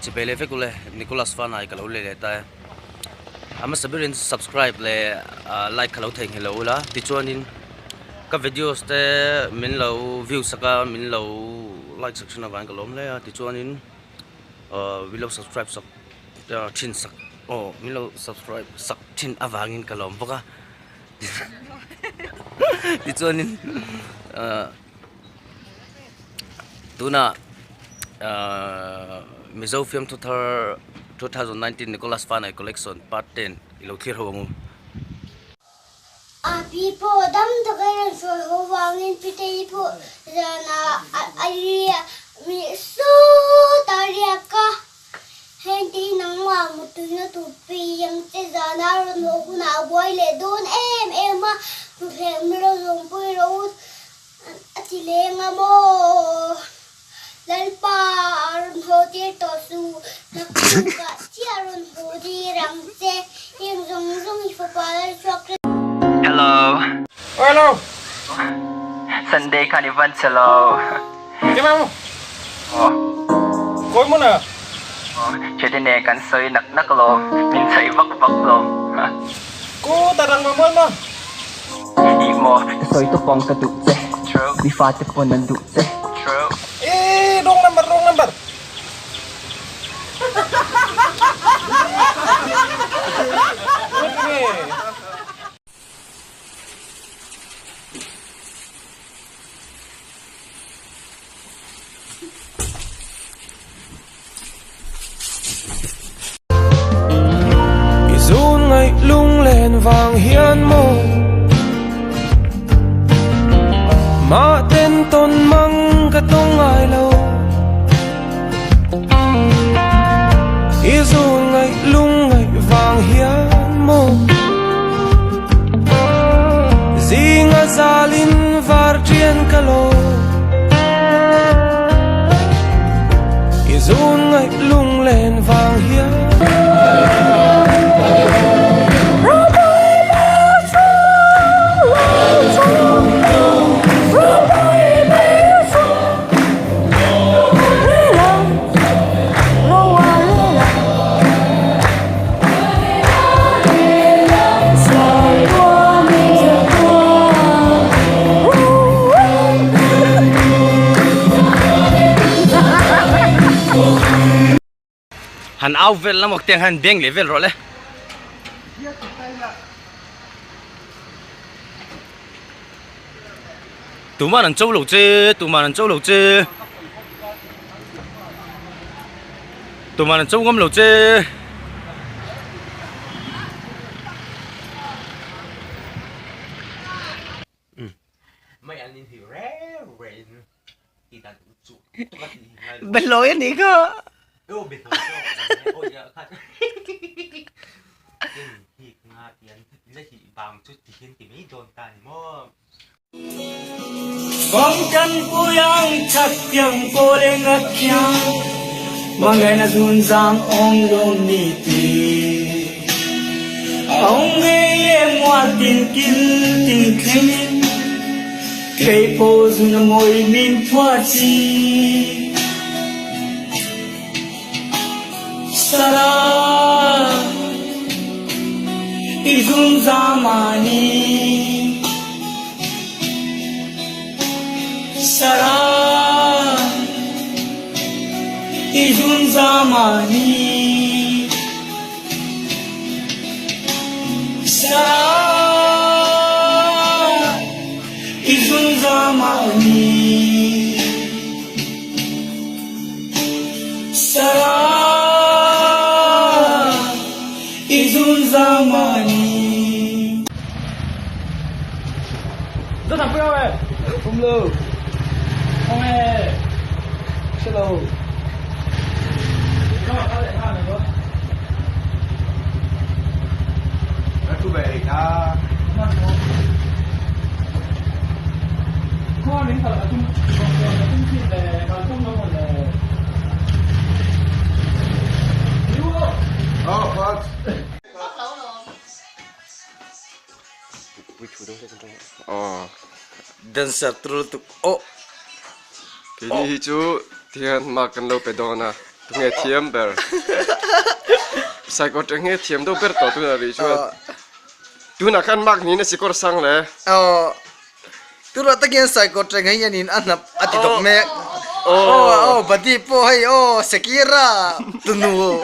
Chipei leh vek ule Nicholas Fanai ka lo leh leh ta e. A hmasa berin subscribe leh like kha lo theihnghilh lo ula tichuanin ka videos te min lo view sak a min lo like sak thin avangin ka lawm hle a tichuanin min lo subscribe sak thin sak aw min lo subscribe sak thin avangin ka lawm bawk a tichuanin Tunah Mizo fiamthu thar 2019 Nicholas Fanai Collection Part 10 i lo thlir ho ang u. A pi pawh dam taka rawn sawi ho vangin Pitei pawh zanah a riak sawt a riak a, heng te hi nangmah muttuina tur pi ang che zanah rawn haw hunah a buai leh dawn em em a, hmuhleh milo zawmpui rawh u. A ti leng a maw? Lalpa a rawn haw tir tawh suh, naktukah chiah a rawn haw tir ang che, heng zawng zawng hi fapa Lalchhuak hre. Hello. Oh hello. Sunday khan i van che lo. Ke mau. Oh. Koi mun a. Oh, chete ne kan sawi nak nak lo, min chhaih vak vak lo. Ku ta rang ma mual ma. Ih maw, ka sawi tawp ang ka duh che. Mi fate pawn an duh che. Ih, wrong number, wrong number. I zun ngaih lunglen vang hian maw Mah ten tawn mang ka tawng ngai lo I zun ngaih lungngaih vang hian maw Zinga zalin var ṭian ka lo I zun ngaih lunglen vang hian. Han au vel lamah te han beng leh vel rawh le. Tuman an cho lo che, tuman an cho lo che. Tuman an cho ngam lo che. Behlawi a nih kha. Dancer tur lutuk aw. Keini hi chu tihian mark kan lo pe dawn a. Tunge thiam ber. Saikawt reng hi thiam deuh ber tawh tunah rih chuan. Tunah khan mark niin a sikawr sang le. Aw. Tunah tak hian saikawt reng hi hianin a hnap a ti tawp mek. Aw aw badi pawh hei aw Sekira tunu.